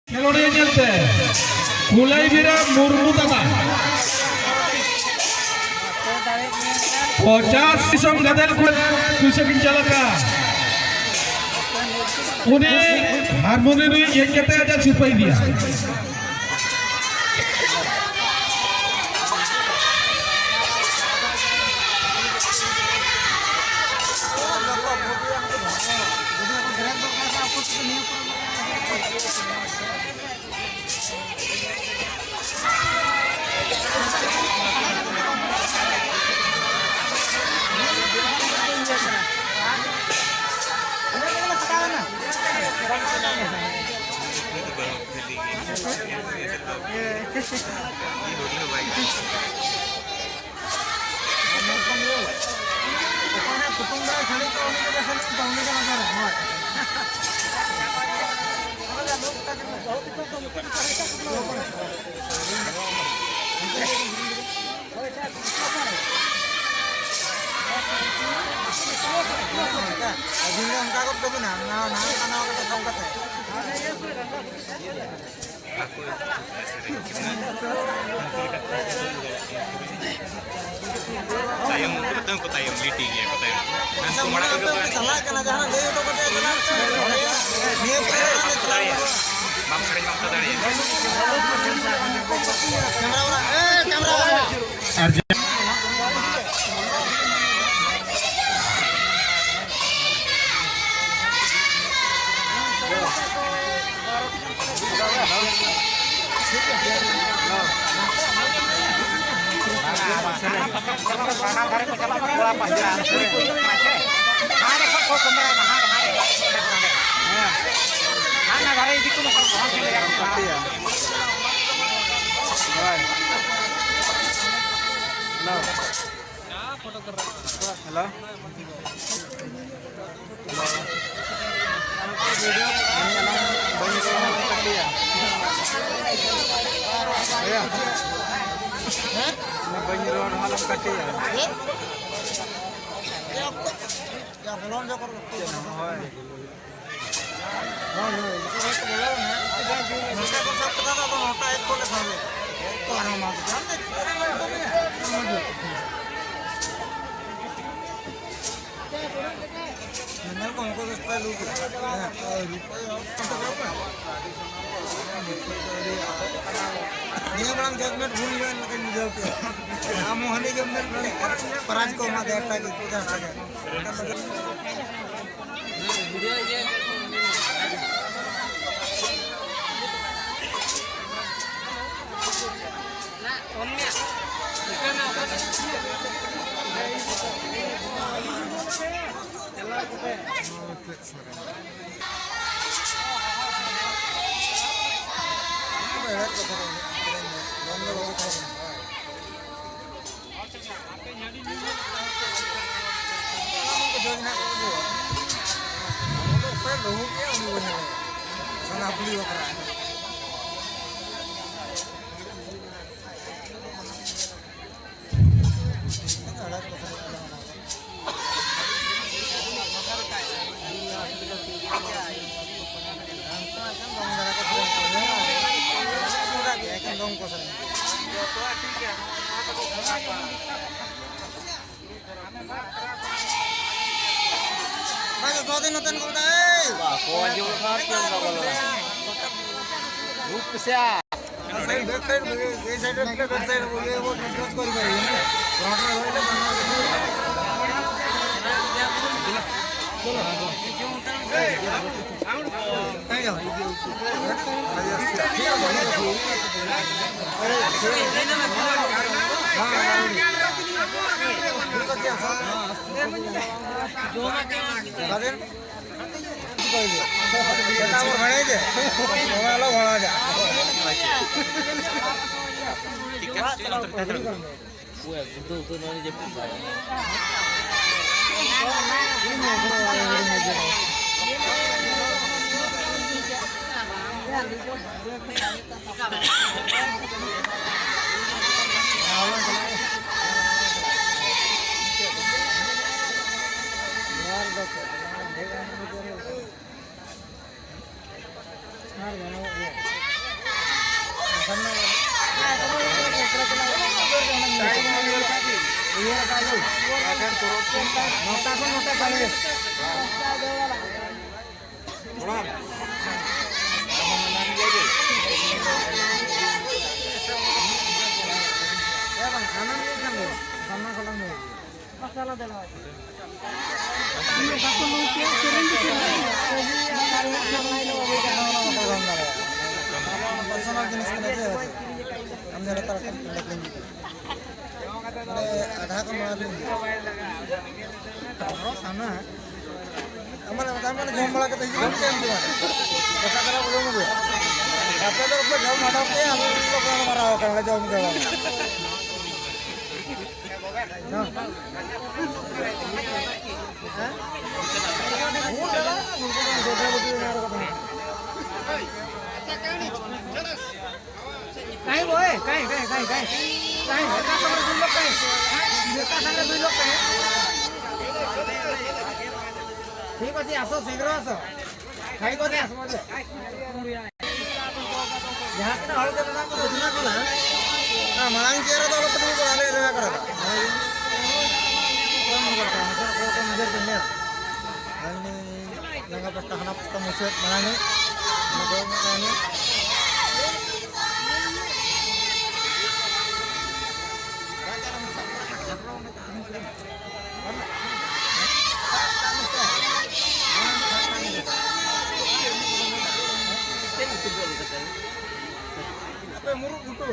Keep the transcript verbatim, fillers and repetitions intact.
ᱠᱷᱮᱞᱳᱰᱤᱭᱟᱹ ᱧᱮᱞᱛᱮ ᱠᱩᱞᱟᱹᱭ ᱵᱤᱨᱟ ᱢᱩᱨᱢᱩ ᱛᱟᱛᱟ ᱯᱚᱪᱟᱥ ᱫᱤᱥᱚᱢ ᱜᱟᱫᱮᱞ ᱠᱚ ᱯᱩᱭᱥᱟᱹ ᱠᱤᱱ ᱪᱟᱞ ᱟᱠᱟᱫ᱾ ᱩᱱᱤ ᱦᱟᱨᱢᱳᱱᱤ ᱨᱩᱭᱤᱡ ᱦᱮᱡ ᱠᱟᱛᱮ ᱟᱡᱟᱜ ᱥᱤᱨᱯᱟᱹᱭ ᱤᱫᱤᱭᱟ᱾ ᱟᱹᱵᱤᱱ ᱫᱚ ᱚᱱᱠᱟ ᱜᱚᱫ ᱠᱟᱵᱤᱱᱟ, ᱱᱟᱣᱟ, ᱱᱟᱣᱟ, ᱱᱟᱣᱟ ᱠᱟᱛᱮ ᱥᱟᱵ ᱠᱟᱛᱮ᱾ ᱛᱟᱭᱚᱢ ᱩᱱᱠᱩ ᱫᱚ ᱛᱟᱭᱚᱢ ᱠᱚ ᱛᱟᱭᱚᱢ, ᱞᱤᱴᱤ ᱜᱮᱭᱟ ᱠᱚ ᱛᱟᱭᱚᱢ᱾ ᱟᱪᱪᱷᱟ, ᱢᱟᱲᱟᱝ ᱨᱮ ᱪᱟᱞᱟᱜ ᱠᱟᱱᱟ, ᱡᱟᱦᱟᱱᱟᱜ ᱞᱟᱹᱭ ᱦᱚᱴᱚ ᱠᱟᱛᱮ ᱪᱟᱞᱟᱜ ᱠᱟᱱᱟ᱾ ᱱᱤᱭᱟᱹ ᱯᱚᱨᱮ ᱫᱟᱲᱮᱭᱟᱜᱼᱟ᱾ ᱵᱟᱢ ᱥᱮᱨᱮᱧ ᱵᱟᱢ ᱫᱟᱲᱮᱭᱟᱜᱼᱟ᱾ ᱠᱮᱢᱨᱟ ᱚᱲᱟᱜ, ᱮ, ᱠᱮᱢᱨᱟ ᱚᱲᱟᱜ᱾ ᱟᱨ ᱦᱮᱞᱳ᱾ ᱵᱟᱹᱧ ᱨᱚᱲ ᱦᱚᱸ ᱟᱞᱚᱢ ᱠᱟᱹᱴᱤᱭᱟ᱾ ᱦᱳᱭ᱾ ᱱᱚᱝᱠᱟ ᱠᱚ ᱥᱟᱵ ᱠᱟᱫᱟ, ᱟᱫᱚ ᱱᱚᱝᱠᱟ ᱮᱠ ᱠᱚᱞᱮ ᱥᱟᱵᱮ᱾ ᱮᱠ ᱠᱚ ᱟᱨᱦᱚᱸ ᱢᱟ ᱫᱚ ᱵᱟᱝ ᱫᱮ᱾ ᱧᱮᱞ ᱠᱚ ᱩᱱᱠᱩ ᱫᱚ ᱥᱯᱟᱭ ᱞᱩᱠ ᱨᱮ᱾ ᱦᱮᱸ᱾ ᱱᱤᱭᱟᱹ ᱢᱟᱲᱟᱝ judgement ᱵᱷᱩᱞ ᱦᱩᱭᱩᱜᱼᱟ ᱞᱮᱠᱟᱧ ᱵᱩᱡᱷᱟᱹᱣ ᱠᱮᱫᱟ᱾ ᱟᱢ ᱦᱚᱸ ᱦᱟᱹᱱᱤ ᱜᱮᱢ ᱢᱮᱱ ᱯᱨᱟᱭᱤᱡᱽ ᱠᱚ ᱮᱢᱟ ᱫᱮᱭᱟ, ᱮᱴᱟᱜ ᱜᱮ ᱯᱚᱪᱟᱥ ᱴᱟᱠᱟ᱾ ᱵᱟᱝ, ᱡᱚᱛᱚ ᱫᱤᱱ ᱱᱚᱛᱮᱱ ᱠᱚ ᱢᱮᱛᱟᱜᱼᱟ, ᱮᱭ! ᱵᱟᱠᱚ ᱟᱸᱡᱚᱢ ᱞᱮᱠᱷᱟᱱ ᱪᱮᱫ ᱮᱢ ᱵᱟᱵᱚᱱ ᱞᱟᱹᱭᱟ? ᱨᱩᱯ ᱯᱮᱥᱮ ᱟᱨ᱾ Side, back side, back side ᱨᱮ ᱵᱚᱞᱮ, back side ᱨᱮ ᱵᱚᱞᱮ, ᱟᱵᱚ control ᱠᱚ ᱵᱟᱭ ᱦᱩᱭᱩᱜᱼᱟ᱾ Front ᱨᱮ ᱦᱩᱭ ᱞᱮᱠᱷᱟᱱ ᱱᱚᱣᱟ ᱠᱚ ᱱᱚᱴᱟ ᱠᱷᱚᱱ ᱱᱚᱴᱟ ᱪᱟᱹᱞᱩ᱾ ᱯᱟᱨᱥᱚᱱᱟᱞ ᱡᱤᱱᱤᱥ ᱠᱟᱱᱟ ᱪᱮ? ᱟᱢ ᱫᱚ ᱞᱟᱛᱟᱨ ᱠᱷᱚᱱ ᱞᱟᱹᱠᱛᱤ᱾ ᱢᱟᱱᱮ ᱟᱫᱷᱟ ᱠᱚ ᱢᱟᱲᱟᱝ ᱨᱮ ᱟᱨᱦᱚᱸ ᱥᱟᱱᱟ᱾ ᱟᱢᱟᱜ ᱢᱮᱛᱟᱢ ᱠᱟᱱᱟ, ᱡᱚᱢ ᱵᱟᱲᱟ ᱠᱟᱛᱮ ᱦᱤᱡᱩᱜ ᱢᱮ, ᱪᱮᱫ ᱮᱢ ᱡᱚᱢᱟ? ᱫᱟᱠᱟ ᱠᱟᱱᱟ ᱵᱚᱞᱮ ᱢᱩᱜᱮ᱾ ᱟᱯᱮ ᱫᱚ ᱯᱮ ᱡᱚᱢ ᱦᱟᱛᱟᱣ ᱯᱮ, ᱟᱞᱮ ᱫᱚ ᱜᱟᱞᱢᱟᱨᱟᱣ ᱠᱟᱱᱟ, ᱡᱚᱢ ᱜᱮ ᱵᱟᱝ᱾ ᱦᱮᱸ? କାହିଁ ବୋ, ଏ? କାହିଁ, କାହିଁ, କାହିଁ, କାହିଁ? କାହିଁ? ଏକା ସାଙ୍ଗରେ ଦୁଇ ଲୋକ କାହିଁ? ଏକା ସାଙ୍ଗରେ ଦୁଇ ଲୋକ କାହିଁ? ଠିକ୍ ଅଛି, ଆସ, ଶୀଘ୍ର ଆସ। ଖାଇକରି ଆସ, ମତେ। ଯାହା ସିନା ହଳ ଦେବେ, ତାଙ୍କୁ ବୁଝିଲା କଲା। ନା, ମାଇଁଙ୍କର ତ ଅଳପ ଟିକେ ବଢ଼ାଲେ ଦେବା କର। ᱞᱟᱸᱜᱟ ᱯᱟᱥᱴᱟ ᱦᱟᱱᱟ ᱯᱟᱥᱴᱟ ᱢᱩᱪᱟᱹᱫ ᱢᱟᱲᱟᱝ ᱨᱮ᱾ ᱟᱯᱮ ᱢᱩᱨᱩᱫ ᱜᱷᱩᱴᱩ᱾